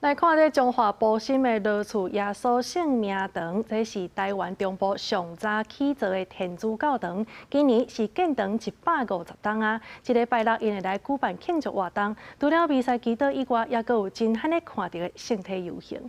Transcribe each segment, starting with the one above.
來看這彰化埔心的羅厝耶穌聖名堂，這是台灣中部上早起造的天主教堂，今年是建堂150冬啊！這禮拜六𪜶會來舉辦慶祝活動，除了彌撒祈禱以外，猶閣有真罕咧看著的聖體遊行。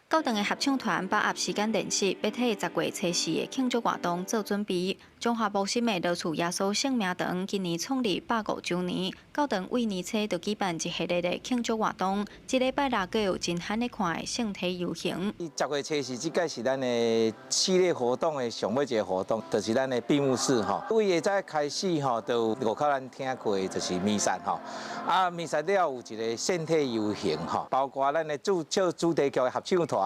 教堂的合唱團把握時間練習，欲替10月初四的慶祝活動做準備。彰化埔心的羅厝耶穌聖名堂今年創立150週年，教堂為年初就舉辦一系列的慶祝活動。這禮拜六閣有真罕咧看的聖體遊行。10月初四，這屆是咱的系列活動的上尾一个活動，就是咱的閉幕式吼。對下早開始吼，就外口咱聽過的就是彌撒吼。啊，彌撒了有一個聖體遊行吼，包括咱的主唱主題曲的合唱團。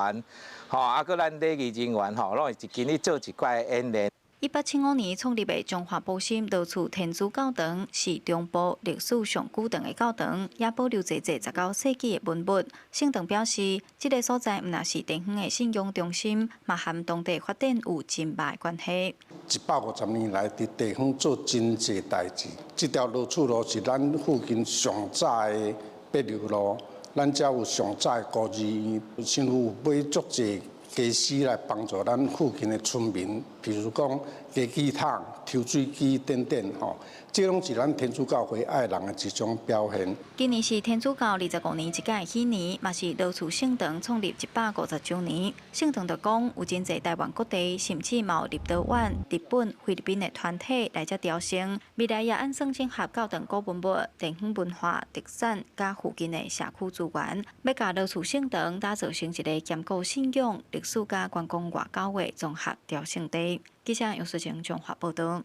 吼，啊，閣咱禮儀人員吼，攏會一起做一寡演練。1875年創立的彰化埔心羅厝天主教堂是中部歷史上古長的教堂，也保留濟濟19世紀的文物。聖堂表示，這个所在毋但是地方的信仰中心，嘛和當地發展有真大的關係。150年來，佇地方做真濟代誌。這條羅厝路是咱附近上早的柏油路。咱遮有上早的孤兒院，神父有買足濟家私來幫助咱附近的村民，比如講加水桶、抽水機等等吼，這攏是咱天主教會愛人的一種表現。今年是天主教25年一屆禧年，嘛是羅厝聖堂創立150週年。聖堂就講，有真濟台灣各地，甚至嘛有立陶宛、日本、菲律賓的團體來遮朝聖。未來也按算整合教堂古文物、地方文化特產，佮附近的社區資源，欲共羅厝聖堂打造成一个兼顧信仰、歷史佮觀光外交的綜合朝聖地。記者楊淑晴彰化報導。